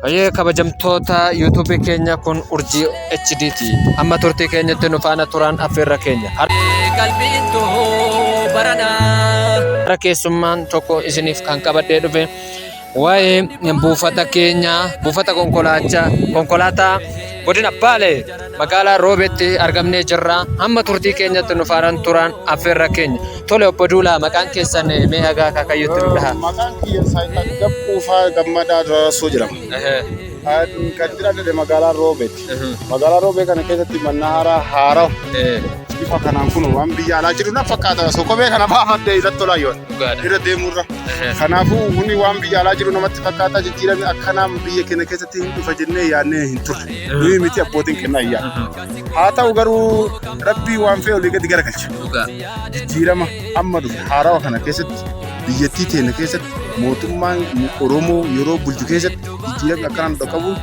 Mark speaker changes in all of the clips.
Speaker 1: Baay'ee kabajamtoota yuutuubii keenya kun Urjii HD ti. Amma turtii keenyatti nu faana turan affeerra keenya.
Speaker 2: Qalbiin too baranaa.
Speaker 1: Har'a keessummaan tokko isiniif kan qabadhee dhufe waa'ee buufata keenya buufata konkolaataa godina Baalee magaalaa Roobeetti argamnee jirra. Hamma turtii keenyatti nu faana turan affeerra keenya. Tole obbo Duulaa maqaan keessan mee hagaa akaakayyuutti nu dhaha.
Speaker 3: Maqaan kiyya Saayitaan Gabbuufaa Gammadaa Daraasoo jedhama. Kan jiraadhe magaalaa Roobeeti. Magaalaa Roobee kana keessatti manna haaraa haarawa bifa kanaan kun waan biyya alaa jiru na fakkaata. Osoo kophee kana baafadhee irratti tolaa yoo irra deemurra. Kanaafuu kuni waan biyya alaa jiru namatti fakkaata jijjiiramni akkanaan biyya keenya keessatti hin dhufa jennee yaadnee hin turre. Nuyi miti abbootiin kennaa hin yaadne. Haa ta'u garuu rabbii waan fe'e olii gadi garagalcha. Jijjiirama amma dhufe haarawa kana keessatti biyyattii teenya keessatti mootummaan Oromoo yeroo bulchu keessatti jijjiiramni akkanaan dhaqqabuun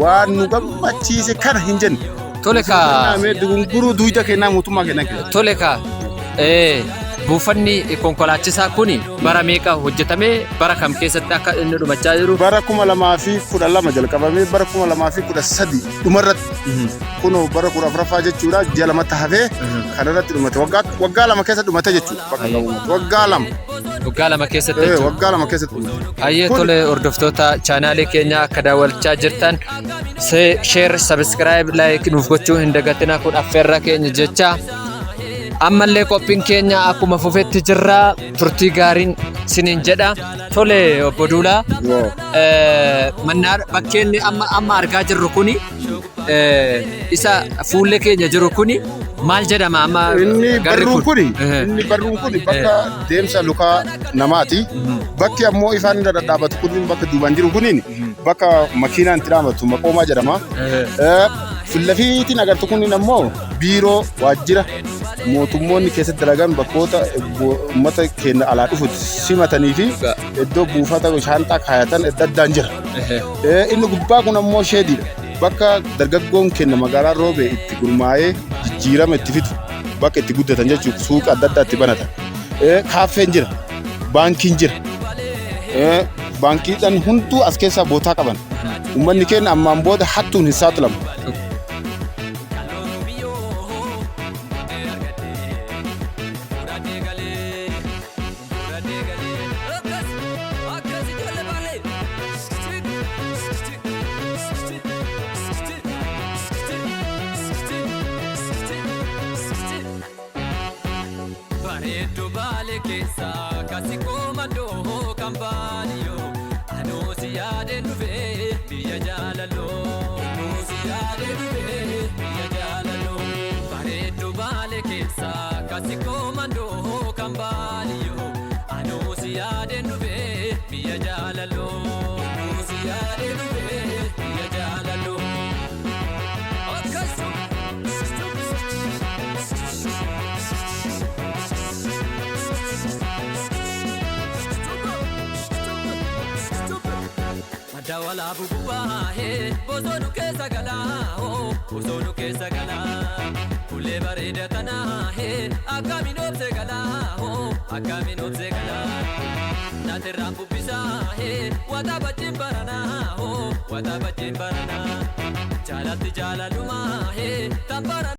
Speaker 3: waan nu gammachiise kana hin jenne.
Speaker 1: Tole kaa.
Speaker 3: Dugunguruu duuda kennaa mootummaa kennaa keessatti.
Speaker 1: Tole kaa. Buufanni konkolaachisaa kun bara meeqa hojjetame bara kam keessatti akka inni dhumachaa jiru?
Speaker 3: Bara 2012 jalqabamee bara 2013 dhumarratti kunoo bara 14ffaa jechuudha ji'a lamatti hafee kanarratti dhumate waggaa 2 keessa dhumate jechuudha bakka ga'uumatti waggaa 2.
Speaker 1: Waggaa 2 keessatti jechuudha.
Speaker 3: Waggaa 2 keessatti dhumate.
Speaker 1: Hayyee tole hordoftoota chaanaalii keenyaa akka daawwachaa jirtan share subscribe like nuuf gochuu hin dagatinaa kun affeerra keenya jecha ammallee qophiin keenya akkuma fufetti jirra turtii gaariin siniin jedha. Tole obbo Duulaa mannaa bakkeen amma argaa jirru kuni isa fuullee keenya jiru kuni maal jedhama amma
Speaker 3: Inni
Speaker 1: garri
Speaker 3: barruun
Speaker 1: kun?
Speaker 3: kuni inni barruun kuni bakka deemsa lukaa namaati. Bakki ammoo ifaan irra dhadhaabatu kunniin bakka duubaan jiru kunniin bakka makiinaan itti dhaabatu maqoomaa jedhama. Fillafiitiin agartu kunniin ammoo biiroo waajjira mootummoonni keessatti dalagan bakkoota uummata keenya alaa dhufu simatanii fi iddoo buufata shaanxaa kaayatan adda addaan jira. Inni gubbaa kun ammoo sheediidha. Bakka dargaggoon keenya magaalaa Roobee itti gurmaa'ee jijjiirama itti fidu bakka itti guddatan jechuudha. Suuqa adda addaa itti banatan. Kaaffeen jira. Baankiin jira. Baankiidhaan hunduu as keessaa bootaa qaban. Uummanni keenya ammaan booda hattuun hin saaxilamu.
Speaker 2: Bareedduu Baalee keessaa kasi koomandoo kan baadiyoo anuu si yaadeen dhufee biyya jaalaloo. Anuu si yaadeen dhufee biyya jaalaloo. Bareedduu Baalee keessaa kasi koomandoo kan baadiyoo anuu si yaadeen dhufee biyya jaalaloo. Anuu si yaadeen dhufee biyya jaalaloo. Madda walaabu gubbaa bosonu keessa galaa bosonu keessa galaa fuullee bareeda tanaa akkamiin obsee galaa akkamiin obsee galaa naatirraan bubbisaa wata bajjiin baranaa wata bajjiin baranaa jaalatti jaalalumaa tabbara.